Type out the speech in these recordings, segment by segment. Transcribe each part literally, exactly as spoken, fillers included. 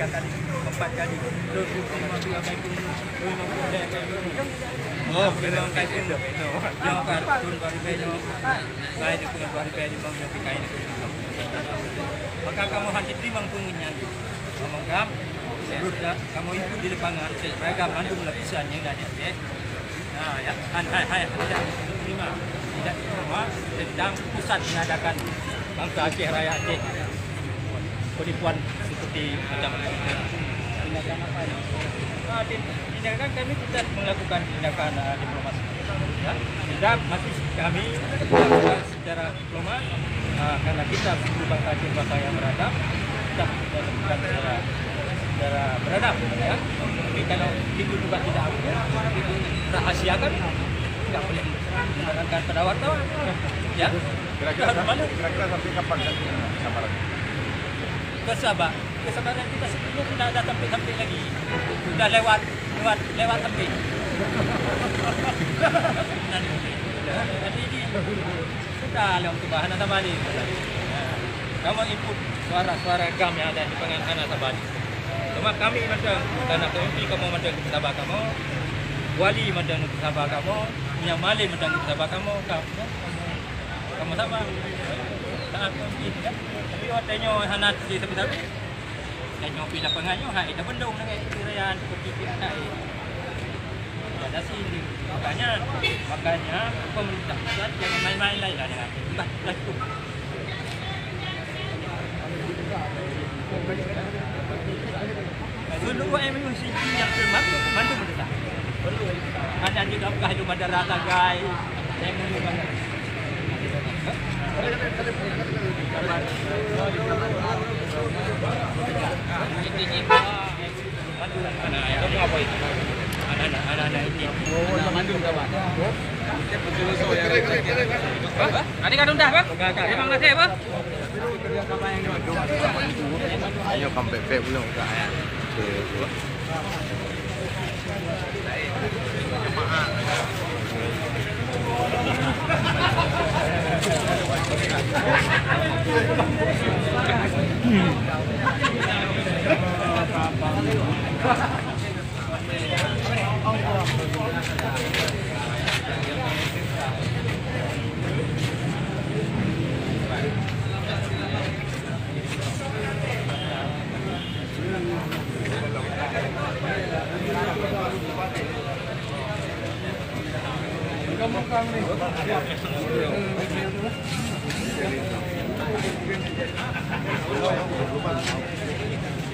Empat kali. Terus lima puluh lima kali. Oh, memang kali tu. Yang kan tahun baru kali. Baik, dia punya luar biasa di bawah, tapi kain itu. Maka kamu hati terima pun nyan. Ngomong kam, terus dah kamu ikut di lapangan, saya beragam mandum lapisan yang dah diambil. Nah, ya, han, hai, hai, tidak terima. Tidak terima tentang pusat mengadakan bangsa Aceh Raya Aceh. Penipuan seperti macam itu. Tindakan apa ini? Ah, tin-, tindakan kami tidak melakukan tindakan, ah, diplomasi. Ya, kita masih kami secara diploma, ah, karena kita suku bangsa Aceh, bangsa yang beradab, kita, kita lakukan secara, secara beradab, ya. Tapi kalau itu juga tidak ampuh, itu rahasiakan, tidak boleh disampaikan pada wartawan, ya. Kira-kira Harus malu. Kira-kira sampai kapan, Kak, kesabaran? Kesabar-, kesabaran kita sebetulnya tidak ada sampai-sampai lagi. Sudah lewat, lewat, lewat sampai. Jadi, sudah lah, untuk bahan hana sabar ni. Kamu ikut suara-suara GAM yang ada di pengan hana sabar ni. Cuma kami macam, karena P M P kamu macam kita sabar kamu, wali macam kita sabar kamu, yang maling macam kita sabar kamu, kamu, kamu sama. Taat P M P kan? Tapi watèe nyoe hana tapi-tapi. Dan nyoe pi lapangan nyoe, hai, dah bendong dengan itu raya seperti itu, hai. Ada sini. Makanya, makanya pemerintah pusat jangan main-main lagi lah dengan itu. Dah, dah cukup. Seluruh M U C P yang termasuk mandum besar. Hanya di Gabah itu Madara Sagai, M U C P. Anak-anak ini. Anak mandum dah, Bang. Tadi kan udah, Bang? Memang dah, Bang? Ayo, sampai pek belum, Kak, ya.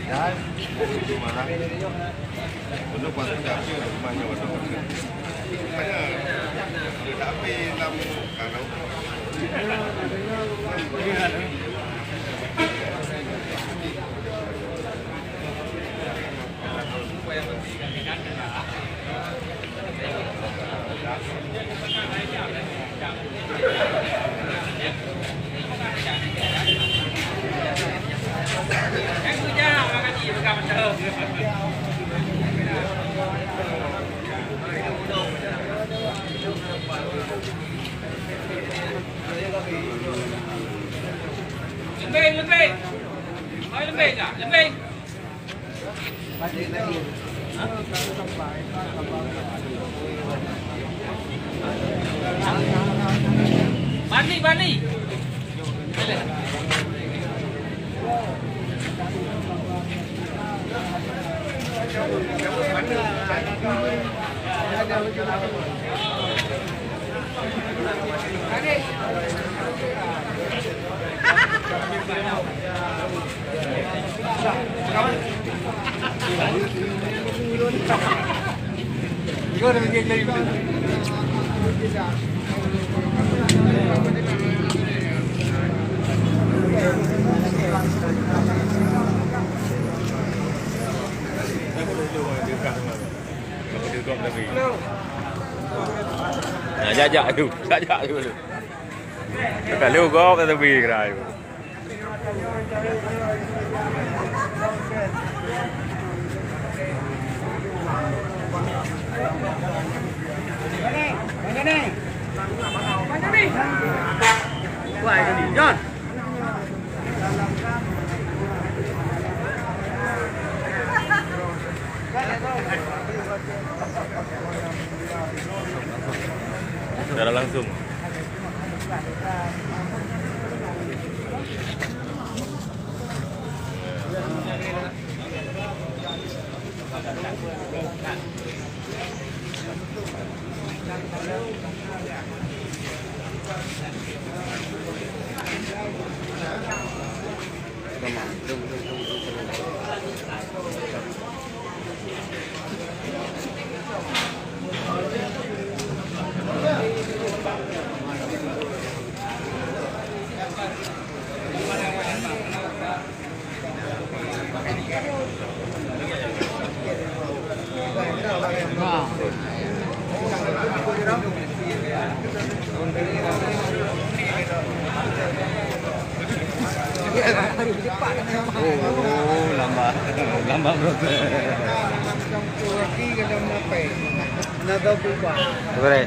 Dan, di mana? Untuk kuasa capi rumahnya warna warni. Banyak. Dia tak habis lam karang. Lembing, lembing. Hai, lembing tak? Lembing. Balik, balik. Nah, jajak tu, jajak tu. Kalau gop, tapi gerai. Wah, ini John. Oh, lamba. Lamba, bro. Sabar.